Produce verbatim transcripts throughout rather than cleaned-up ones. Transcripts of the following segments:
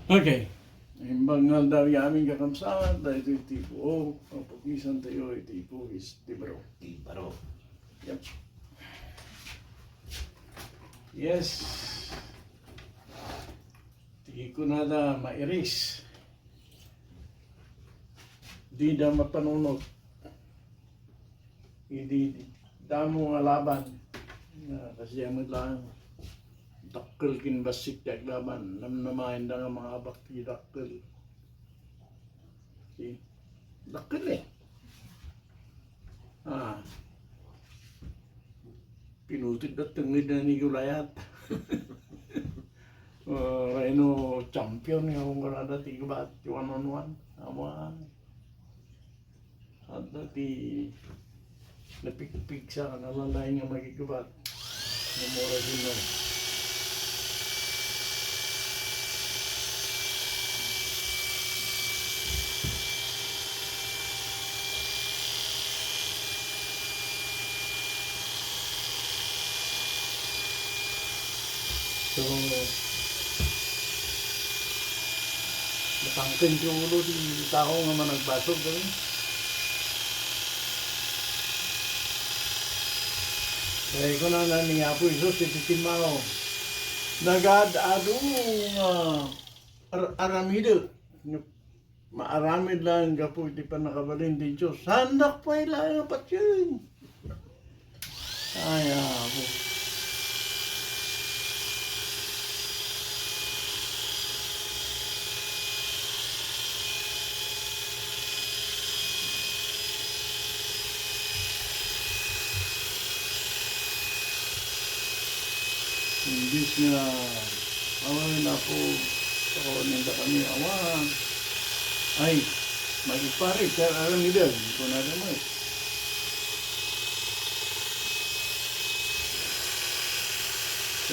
Okay. Imbag nga aldaw yamin, kakabsat, daytoy ti buok a papugisantayo iti pugis ti baro. Ti baro. Yep. Yes. Ti kunada mairis. Dida mapanunot. Idi damo nga laban, nga kasdiay met laeng dakkel ken bassit ti aglaban, namnamaenda nga mangabak ti dakkel. Si dakkel, eh. Ah. Pinutid da tengnged ni Goliath. Ah, Rhino champion nga kunkunada ti gubat, ti one on one. Awan. Adda ti napigpigsa a nalalaing nga makigubat. Namura din na. So, natangken ti ulo ti tao nga managbasol, gani. Kaya kunana ni Apo Jesus iti timmanaw, nagaad-adu nga ar-, aramidek. Maaramid laeng gapu iti pannakabalin ti Dios. Saandak pay laeng a patien. Ay, Apo. Imbis nga, awan, Apo, pakawanen da kami, awan. Ay, magipare, ti aramiden, kunada met.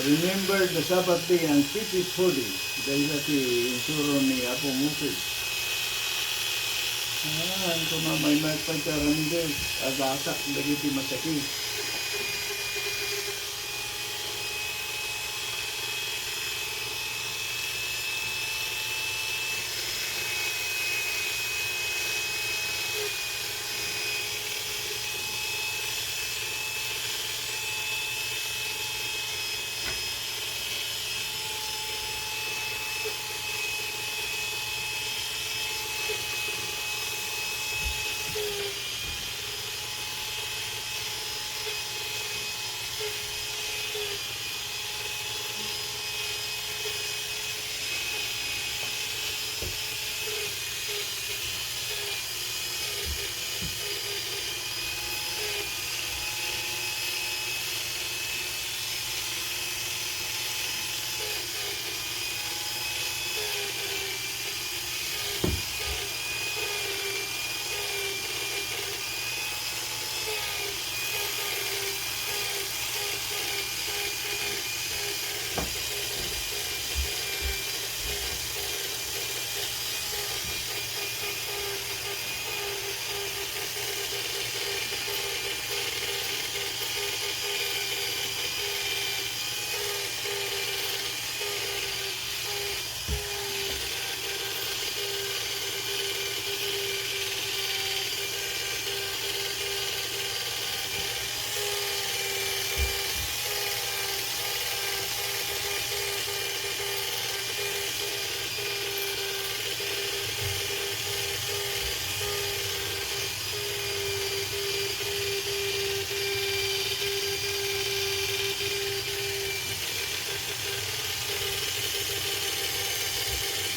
Remember the Sabbath day and keep it holy. Dayta ti insuro ni Apo Moses. Ah, kunana, maymayat pay ti aramiden, agasak dagiti masakit.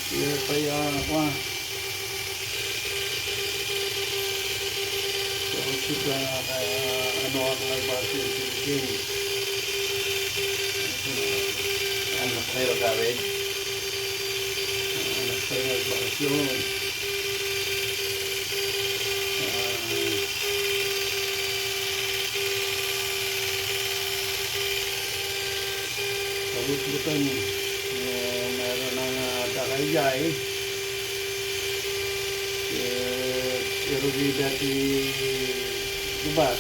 Iya pay, ah, kua. So, sika, ah, ano ang nagbasa yung thinking? Ano kayo gawin? Ano kayo nagbasa yun? Ah, Kabutbutan, eh, meron ang, ah, dakayay. Eh, irurida ti gubat.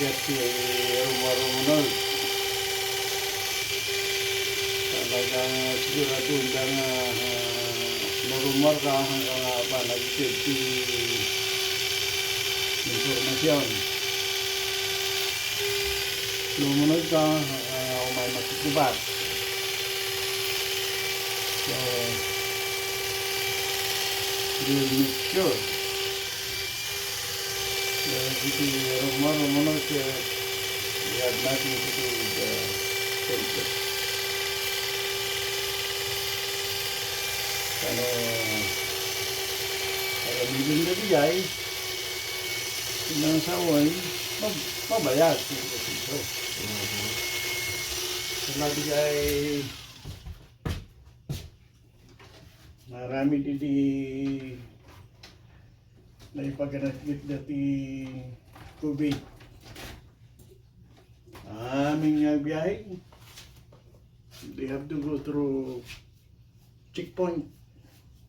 Ket ti rumor-rumor, talagang sigurado nga, ah, rumor ka hanggang nga panagitid ti impormasyon. Lumunod ka, ah, umay makikubat. So, we'll make sure. Dagiti rumor, rumor, eh, we have nothing to do with the census. Kano, aramiden dagiti ay, inang saoy, mab-, mabayag ti proseso. Mhm. Kano dagiti ay, Aramid iti naipaganatgit dati COVID. Amin nga biyahe, they have to go through checkpoint.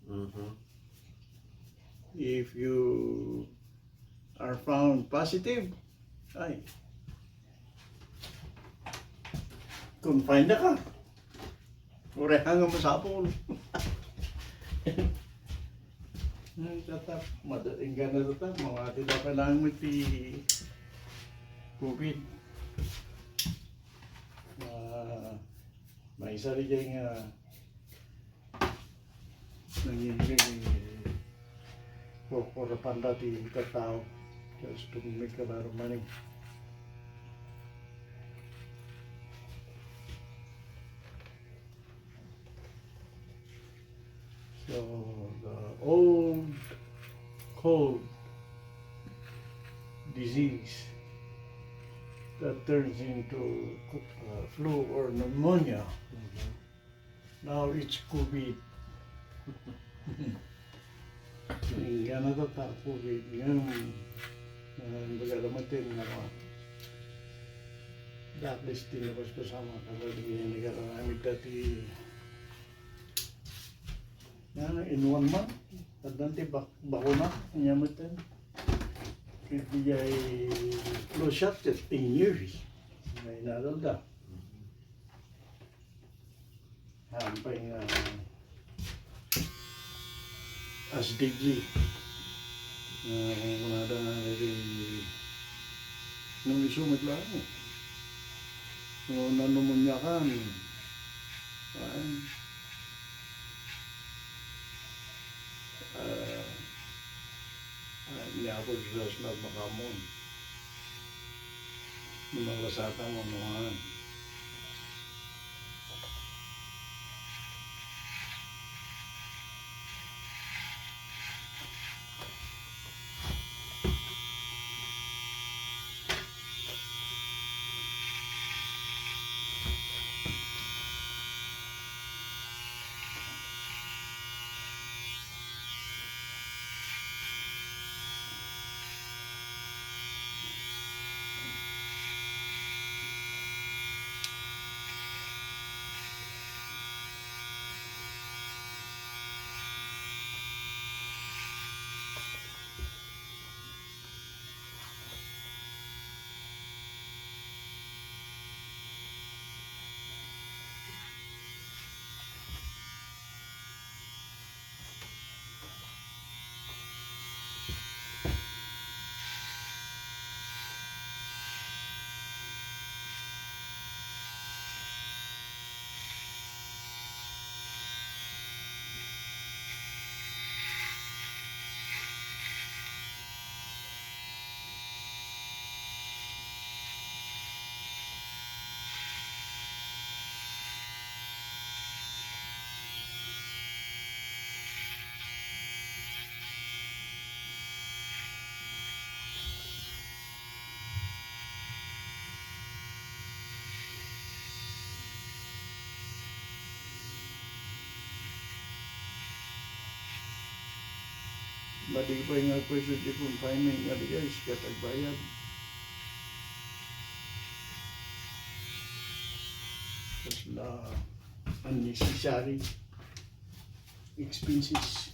Mhm. If you are found positive, ay, confine na ka. Uray nga masapul. Ay, tatak, madaling gana tatak, mamati na kailangan mo ti COVID. Ah, may sarili nga Nangingin, kukurapanda ti tattao. Just to make a lot of money. So, the old cold disease that turns into, uh, flu or pneumonia. Mhm. Now it's COVID. Ingganna tatta COVID. Ngem, ah, imbagada met ti nga, at least, ti nabasbasam a kadagiti nagararamid dati, nga, in one month, addan ti bak-, bakuna, ania met, eh. Ket diay flu shot, ket ten years. Nga inadalda. Hampay nga as deadly. Ah, kunada nga iti, no isu met laeng. No nanumonyakan, ay, ah, ah, ni Apo Jesus na makaammo. Mabasatan mo naman. Madi pay nga question ti confinement nga di ay sikat agbayad. Kasla unnecessary expenses.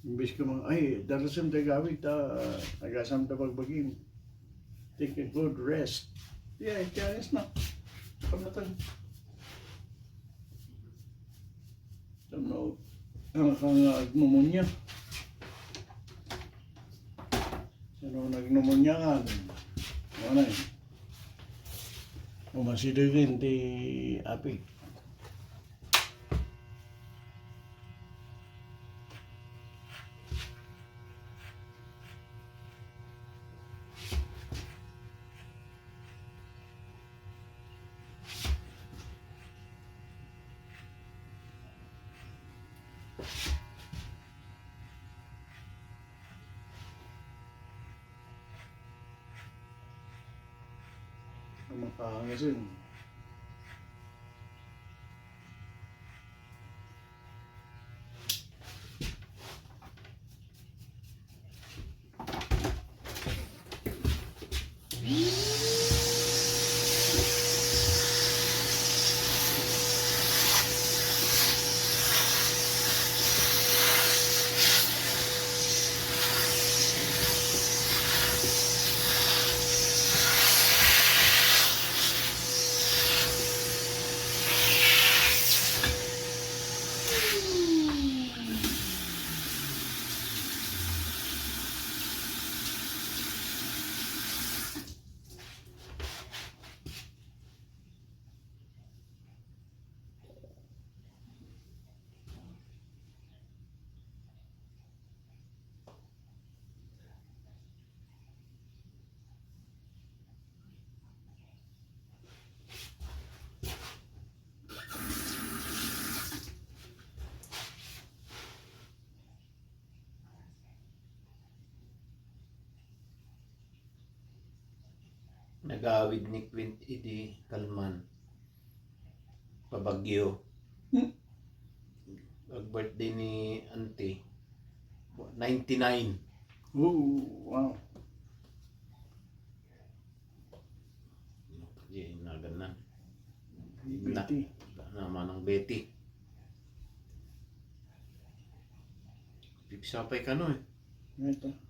Imbes ka mang, "Ay, darasem ti agawid ta agasam ta bagbagim. Take a good rest." Yeah, kaya ayos na. Kamatan. Tapno, ang, ang agpneumonia. Sino nagpneumonia kan? Ano eh? Umasidegen ti apik. Ang mapangasin. Nagawid ni Clint idi kalman. Pabagyo. Hmm. Ag-birthday ni auntie. Ninety-nine. Oh, wow. Di, naganan. Betty. Na, na, Manang Betty. Pipsapay kano eh. Ito.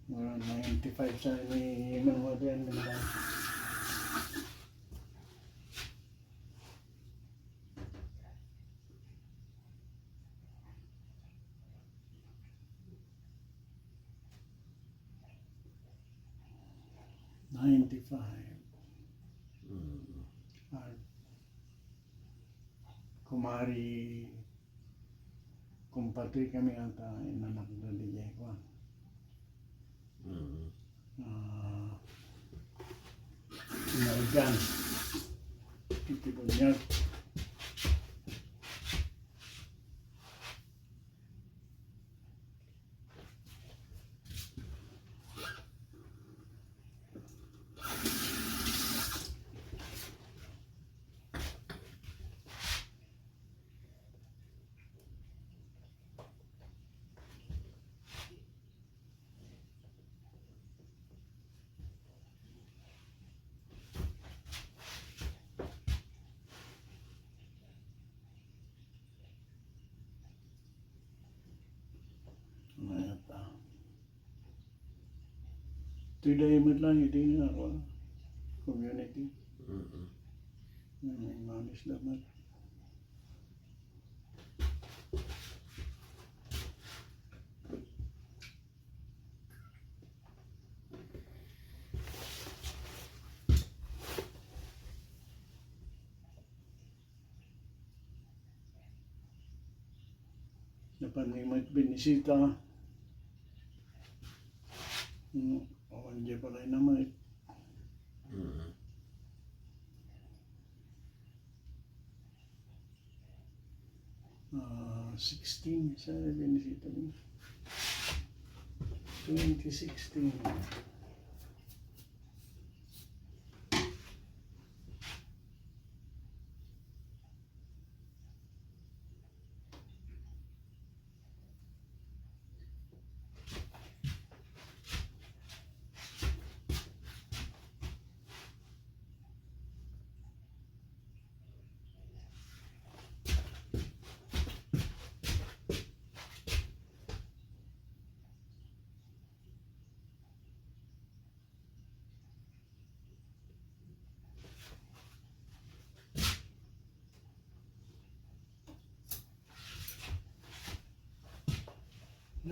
Mga ninety-five sa ni Manuel yan, di ba? Ninety-five. Mm. Ah, kumari, kumpatre kami ata, inanak na di Jay Juan. Mm. Ah, Naigan. Titi Bunyag. Mayat, ah. Today met lang iti nga, ah, community. Mm-mm. Nga may manis dapat. Napan ni Mike Benisita. Hmm, awan di pa kayo na Mike. Mm. Ah, sixteen, sa Benisita ni. Twenty sixteen.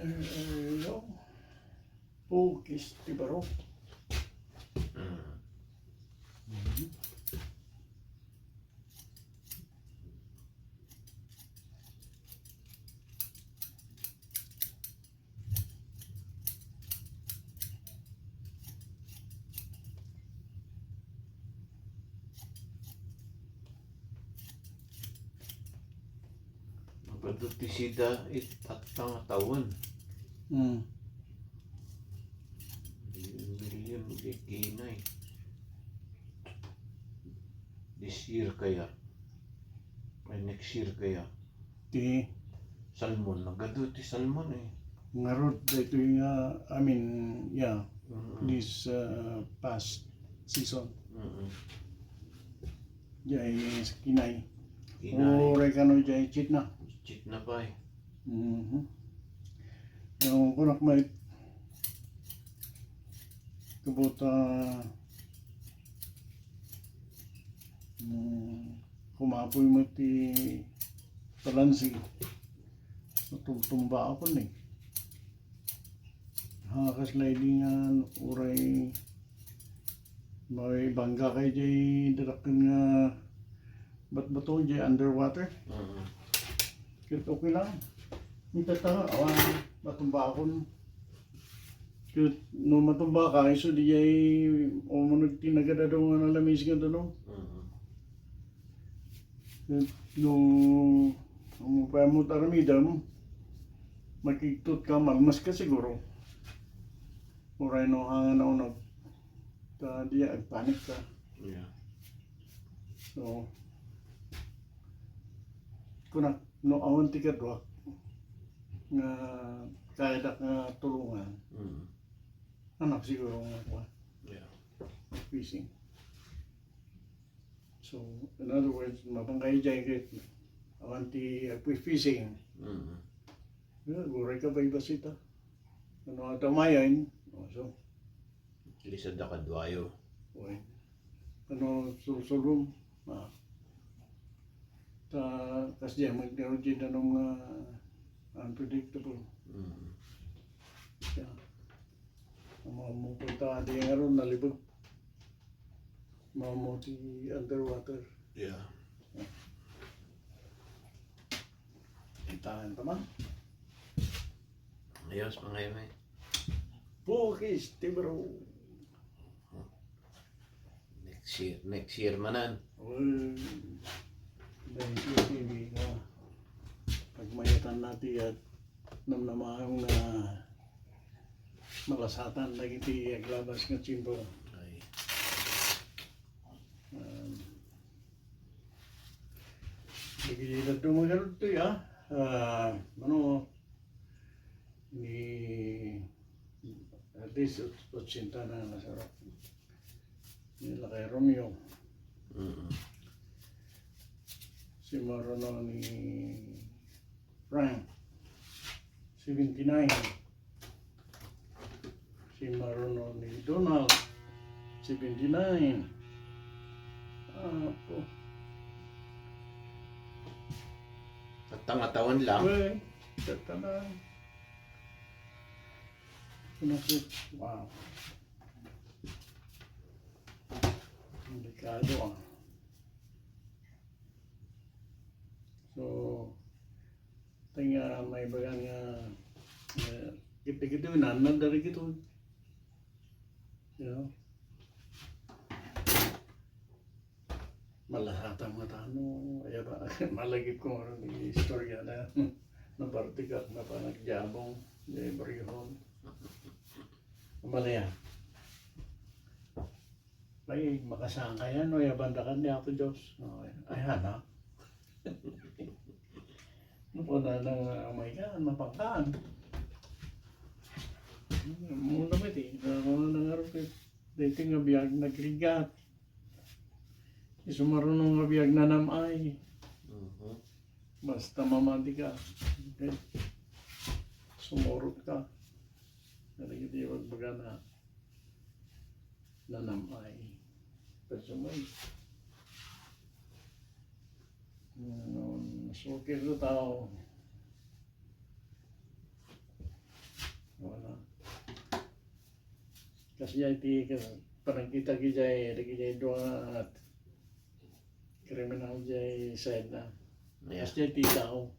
Eh, eh, no? Pukis ti baro. Mm. Mhm. Mapadut ti sida iti tatta nga tawen. Mm. Million, million, kinay. This year kaya? Ay, next year kaya? Ti salmon, nagadu ti salmon eh. Ngarud, daytoy nga, I mean, yeah, mm, this, uh, past season. Mm-mm. Jay kinay. Kinay. Uray kano jay cheat na. Cheat na pay. Mhm. Ang kunak may kabuta, mm, kumapoy mo ti talansi. Matumtumba ako ni. Ha, kas lady nga uray may bangga kay jay dadakken nga batbato jay underwater. Mm. Ket okay lang. Ita ta, awan, matumba akon. Ket no matumba ka, isu di jay umuneg ti nagadado nga nalamis nga danum. Mm. Ket no, no pay mo taramidem, makigtot ka, malmas ka siguro. Uray no, hanga nauneg. Ta di agpanik ka. Yeah. So, kunak, no awan ti kaduak nga kayadak nga tulungan, mm, anak siguro nga kuan. Yeah. Fishing. So, in other words, mabangkay jay ket awan ti agpi-fishing. Mm. Yeah, guray ka pay basita. Ano ata mayan? Oh, so, lisad da kaduayo. Oy. Ano, sulsulom? Ah. Ta, kas di, magdaro di danum nga unpredictable. Mm. Yeah. Ang mga mupunta di nga ron, nalibog. Mamo ti underwater. Yeah. Kitaen ta man. Ayos, mga yun eh. Pukis, ti baro. Next year, next year manan. Well, dahil sa T V na, pagmayatan natin at namnamaong na malasatan dagiti aglabas nga tiempo. Ay. Um, dagiti dadduma nga rugtoy, ah. Ah, mano, ni, at least, ot-, otsenta na nasarap. Ni Lakay Romeo. Mm. Si Maruno ni Frank, seventy-nine. Si Maruno ni Donald, seventy-nine. Apo. Tatta nga tawen lang. Uy, tatta lang. Ano po? Wow. Delikado, ah. So, ita nga maibagan nga, eh, kita-kita, nanad dagitoy. You know? Malasatan nga tano, ay ba, malagip ko nga ni istorya na, napartikak na panagdiabong, di barihon. Malaya. Ay, makasangkayan, no, yabandakan ni Apo Diyos. Okay. Ay, hana. Naku, na, na, may ka, mapangkaan. Muna ba iti? Na, na, na, na, dito nga biag nagrigat. Isu Maruno nga biag nanam-ay. Mhm. Basta mamati ka. Okay? Sumurot ka. Kadagiti bagbaga na nanam-ay. Pagsumoy. Ano, mas okay sa tao. Kasdiay ti panagkita idiay, dagiti dua nga kriminal idiay side na. Yeah. Kasdiay ti tao.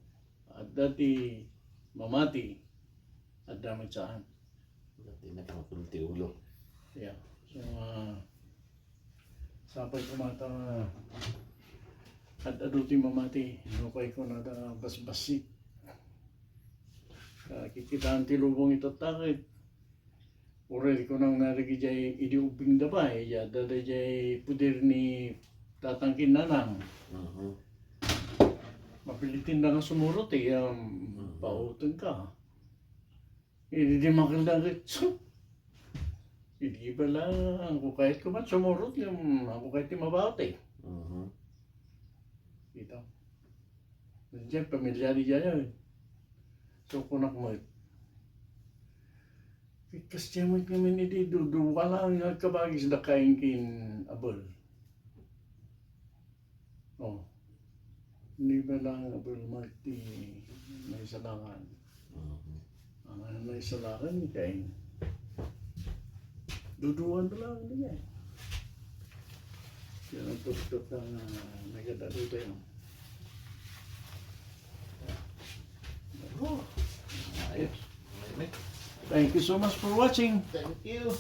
Adda ti mamati, adda met saan. Dati na pang ti ulo. Yeah. So, ah, sapay ko mata, ad-adu ti mamati, nupay ko nada basbasi. Ah, kikitaan ti lubong ito takit. Uray ko nang narigidiay idi ubbing da bay, ya, dada jay puder ni tatang kinnanang. Mhm. Mapilitin da nga sumurot, eh, um, Mhm. Pauteng ka. Idi di makilda, so, idi bala, ang kukayat ko man sumurot, yung ang kukayat ti mabaot, eh. Mhm. Ito. Diyan, pamilyar diyan. So, kunak mo, Kas diay met ngamin idi duduwa lang nga agkabagis dakain kin abel. Oh. Ni ba lang abel met ti naisalakan. Mhm. Ang naisalakan ni kain. Duduan da lang niya. Yan ang tuktok ng, ah, nagdadalo tayo. Oh. Ayos. Thank you so much for watching. Thank you.